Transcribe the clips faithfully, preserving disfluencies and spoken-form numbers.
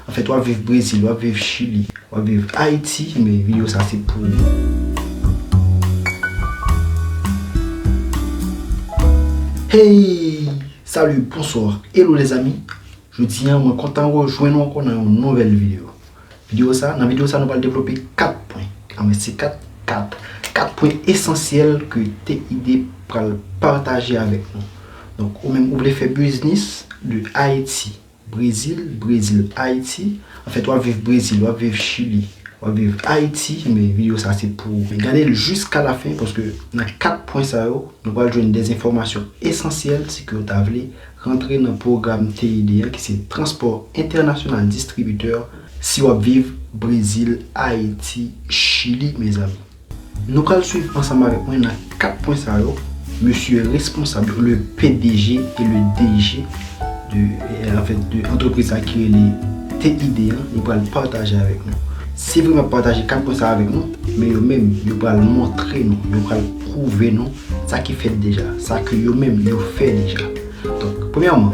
Anfèt, w ap viv Brezil, w ap viv Chili, w ap viv Ayiti, men videyo sa se pou ou. Hey! Salut, bonsoir, hello les amis. Jodi a, mwen kontan rejwenn ou ankò nan yon nouvèl videyo. Videyo sa, nan videyo sa, nou pral devlope kat pwen. Anben, se kat, kat, kat pwen esansyèl ke T I D pral pataje avèk nou. Donk, ou menm ou vle fè biznis de Ayiti, Brezil, Brezil, Ayiti. Anfèt, w ap viv Brezil, w ap viv Chili, w ap viv Ayiti, men videyo sa se pou ou. Men gade l jiska lafen, paske nan kat pwen sa yo, nou pral jwenn de enfòmasyon esansyèl si ke w ta vle rantre nan pwogram T I D an, ki se Transpò Entènasyonal Distribitè, si w ap viv Brezil, Ayiti, Chili, mezanmi. Nou pral swiv ansanm avèk mwen nan kat pwen sa yo. Mesye responsab yo, le P D G e le D G de, eh, anfèt, de antrepriz sa ki rele T I D an, li pral pataje avèk nou. Se vre m ap pataje kat pwen sa avèk nou, men yo menm, yo pral montre nou, yo pral pwouve nou sa ki fèt deja, sa ke yo menm, yo fè deja. Donk, premyèman,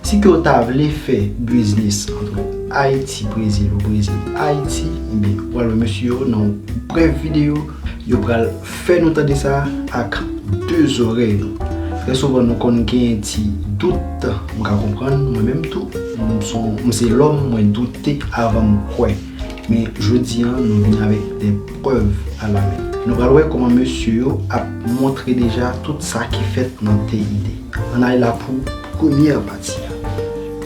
si ke w ta vle fè biznis ant Ayiti, Brezil ou Brezil, Ayiti, ebyen, w al wè mesye yo nan yon brèf videyo, yo pral fè nou tande sa ak de zòrèy nou. Trè souvan, nou konn gen ti dout, m ka konprann, mwen menm tou, m se, m se lòm, mwen doute avan m kwè. Men jodi a, nou vin avèk de prèv alamen. Nou pral wè kòman mesye yo ap montre deja tout sa ki fèt nan T I D. Ann ale la pou premyè pati a.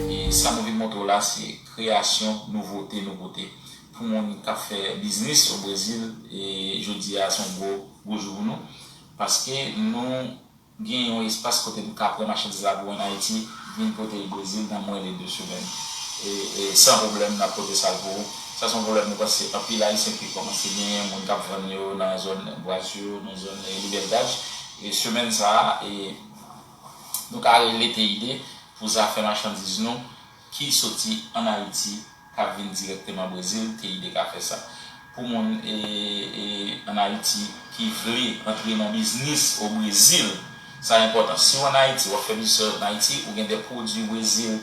E sa nou vin montre w la, se kreyasyon nouvote nou pote. Pou moun k ap fè biznis o Brezil, e jodi a se yon gwo, gwo jou pou nou. Paske nou gen yon espas kote nou ka pran machandiz la pou ann Ayiti, vin pote l Brezil nan mwens de de semèn. E, e san pwoblèm, n ap pote sa l pou ou. Sa se yon pwoblèm nou panse anpil Ayisyen ki kòmanse genyen, moun k ap vann yo nan zòn Bwazyo, nan zòn, e, Libertaj. E semèn sa a, e, nou ka rele T I D pou zafè machandiz nou ki soti ann Ayiti k ap vin dirèkteman Brezil, T I D ka fè sa. Pou moun, e, e, ann Ayiti ki vle antre nan biznis o Brezil, sa enpòtan. Si w ann Ayiti, w ap fè biznis ann Ayiti, ou gen de pwodui Brezil,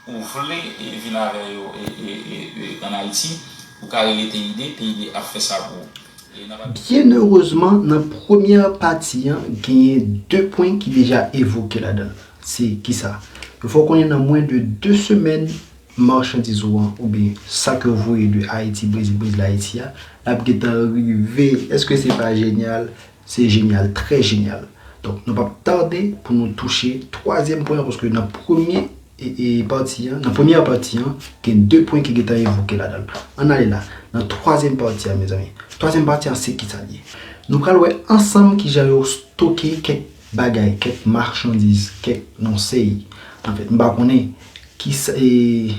ou vle, e, vin avè yo, e, e, e, e, ann Ayiti, ou ka rele T I D, T I D ap fè sa pou ou. E n ap Byen erezman, nan premyè pati an, genyen de pwen ki deja evoke ladan l. Se kisa? Yo fè w konnen nan mwens de de semèn, machandiz ou an, oubyen sa ke w voye de Ayiti, Brezil, Brezil, Ayiti a, l ap gentan rive. Èske se pa jenyal? Se jenyal, trè jenyal. Donk, nou p ap tade pou nou touche twazyèm pwen an, paske nan premye, e, e, pati an, nan premyè pati an, gen de pwen ki gentan evoke ladan l. Ann ale la, nan twazyèm pati a, mezanmi. Twazyèm pati an, se kisa l ye? Nou pral wè ansanm kijan yo stoke kèk bagay, kèk machandiz, kèk, non, sèy. Anfèt, m pa konnen ki sa, e,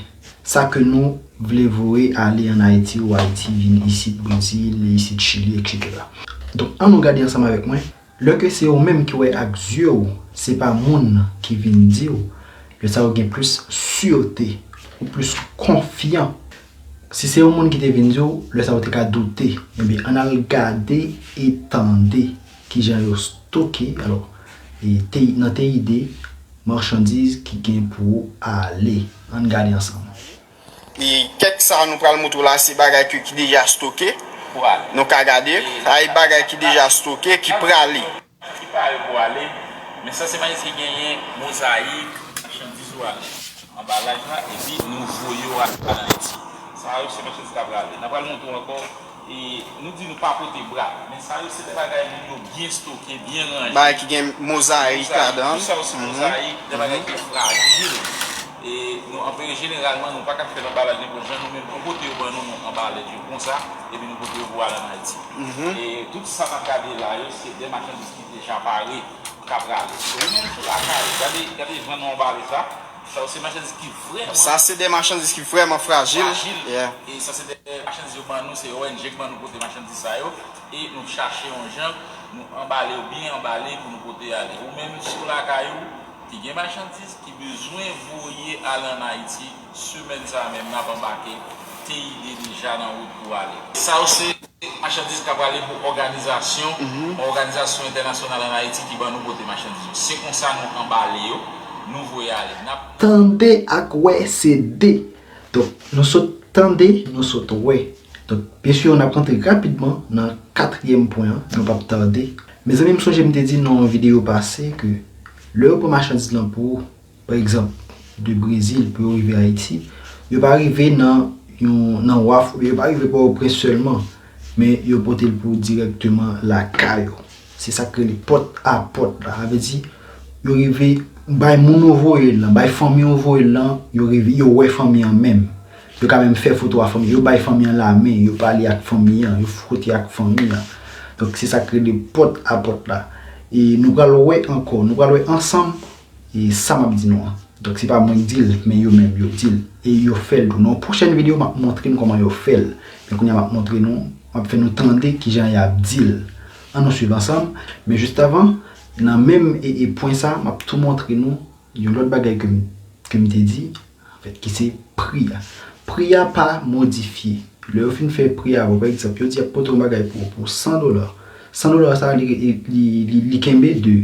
sa ke nou vle voye ale ann Ayiti ou Ayiti vin isit, Brezil, isit Chili, etsetera. Donk, ann nou gade ansanm avèk mwen. Lè ke se ou menm ki wè ak zye w, se pa moun ki vin di w, lè sa yo gen plis sirte, ou plis konfyan. Si se yon moun ki te vin di w, lè sa yo te ka doute, ebyen, ann al gade e tande kijan yo stoke, alò, e te, nan T I D, machandiz ki gen pou ale. Ann gade ansanm. E kèk sa nou pral montre w la, se bagay ke, ki deja stoke. Pou ale. Nou ka gade. E sa, e bagay ki deja stoke, ki prale. Ki pa yo pou ale. Men sa se machandiz ki genyen mozayik, machandiz ou ale. Anbalaj la, epi nou voye yo al Ayiti. Sa yo se machandiz k ap prale. N ap pral montre w ankò. E nou di nou pa pote bra. Men sa yo se de bagay moun yo byen stoke, byen ranje. Bagay ki gen mozayik ladan. Tout sa yo se mozayik, de bagay ki frajil. E nou, anpil, jeneralman, nou pa ka fè anbalaj nenpòt jan, nou menm, nou pote yo ban nou, nou anbale yo konsa, epi nou pote yo pou al ann Ayiti. E tout sa n ap gade la yo, se de machandiz ki deja pare, k ap prale. Ou menm sou lakay ou, gade, gade jan nou anbale sa. Sa yo se machandiz ki vrèman Sa se de machandiz ki vrèman frajil. Frajil. Yeah. E sa se de machandiz yo ban nou, se O N G k ban nou pote machandiz sa yo. E nou chache yon jan, nou anbale yo byen anbale pou nou pote ale. Ou menm sou lakay ou, ki gen machandiz ki bezwen voye al ann Ayiti, semèn sa a menm n ap anbake, T I D deja nan wout pou ale. Sa yo se machandiz k ap prale pou òganizasyon, yon òganizasyon entènasyonal ann Ayiti ki ban nou pote machandiz yo. Se konsa nou anbale yo, nou voye ale. N ap Tande ak wè se de. Donk, nou sot Tande, nou sot wè. Donk, mesye, n ap rantre rapidman nan katriyèm pwen an, nou p ap tande. Mezanmi, m sonje m te di nan yon videyo pase ke lè yo pran machandiz lan pou ou, pa egzanp, de Brezil pou yo rive Ayiti, yo pa rive nan yon, nan waf, yo pa rive Pòtoprens sèlman, men yo pote l pou ou dirèkteman lakay ou. Se sa k rele pòt a pòt la. Sa vle di, yo rive bay moun ou voye l lan, bay fanmi ou voye l lan, yo rive, yo wè fanmi an menm. Yo ka menm fè foto a fanmi, yo bay fanmi an lamen, yo pale ak fanmi an, yo fwote ak fanmi an. Donk, se sa k rele pòt a pòt la. E nou pral wè ankò, nou pral wè ansanm, e sa m ap di nou an. Donk, se pa mwen k di l, men yo menm, yo di l. E yo fè l tou. Nan yon pwochèn videyo, m ap montre nou kòman yo fè l. Men kounye a, m ap montre nou, m ap fè nou tande kijan y ap di l. Ann nou swiv ansanm. Men jis avan, nan menm e, e pwen sa, m ap tou montre nou yon lòt bagay ke m, ke m te di, anfèt, ki se pri a. Pri a pa modifye. Lè yo fin fè pri a, bon, pa egzanp, yo di y ap pote yon bagay pou, pou san dola. San dola sa, li, li, li, li kenbe de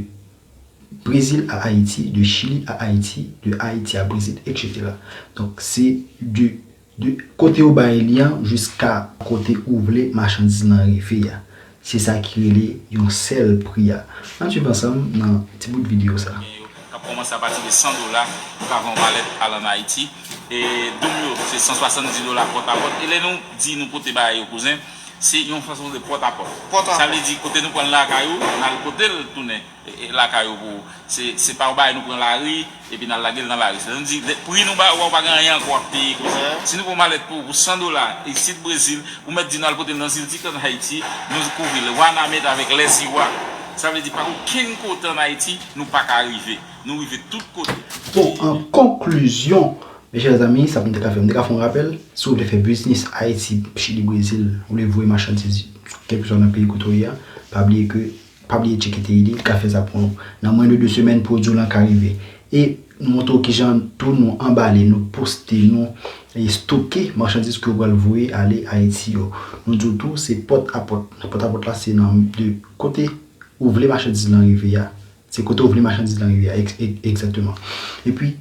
Brezil a Ayiti, de Chili a Ayiti, de Ayiti a Brezil, etsetera. Donk, se de, de kote yo bay li an jiska kote ou vle machandiz lan rive a. Se sa ki rele yon sèl pri a. Ann swiv ansanm nan ti bout videyo sa. K ap kòmanse apati de san dola pou ka vann yon malèt al ann Ayiti. E doum yo, se san swasanndis dola pòt a pòt. E lè nou di nou pote bagay yo, kouzen, se yon fason de pòt a pòt. Pòt a pòt. Sa vle di, kote nou pran l lakay ou, n al pote l tounen, e, e, lakay ou pou ou. Se, se pa yon bagay nou pran lari, epi n al lage l nan lari. Se nou di, lè, pri nou ba ou a, ou pa gen anyen ankò w ap peye konsa. Si nou pran malèt pou, pou san dola, isit Brezil, ou mèt di nou al pote l nan Zil Tik ann Ayiti, nou kouvri l. Wanament avèk Lèziwa. Sa vle di, pa okenn kote ann Ayiti, nou pa ka rive. Nou rive tout kote. Bon, an konklizyon, mechè zanmi, sa pou m te ka fè, m te ka fè yon rapèl. Si w vle fè biznis Ayiti, Chili, Brezil, ou vle voye machandiz, kèlkeswa nan peyi kote w ye a, pa bliye ke pa bliye tcheke T I D, li ka fè sa pou nou. Nan mwens de de semèn, pwodui w lan ka rive. E nou montre w kijan tou nou anbale, nou poste, nou, e, stoke machandiz ke w pral voye ale Ayiti yo. Nou di w tou, se pòt a pòt. Nan pòt a pòt la, se nan de kote ou vle machandiz lan rive a. Se kote ou vle machandiz lan rive a, ex-, ex-, egzakteman. Epi,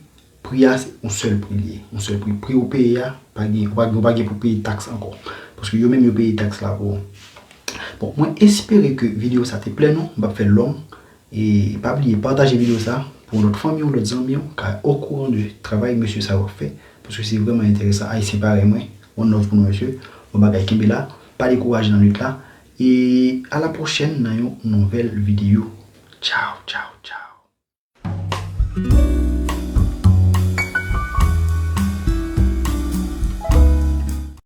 pri a, se yon sèl pri li ye. Yon sèl pri. Pri ou peye a, pa gen, ou pa, ou pa gen pou peye taks ankò. Paske yo menm yo peye taks la pou ou. Bon, mwen espere ke videyo sa te plè nou. M p ap fè l long. E pa bliye pataje videyo sa pou yon lòt fanmi w, yon lòt zanmi w ka okouran de travay mesye sa yo ap fè. Paske se vrèman enteresan. Ayisyen parèy mwen, one love pou nou mesye. Bon bagay, kenbe la. Pa dekouraje nan lit la. E a la pwochèn nan yon nouvèl videyo. Tchaw, tchaw, tchaw.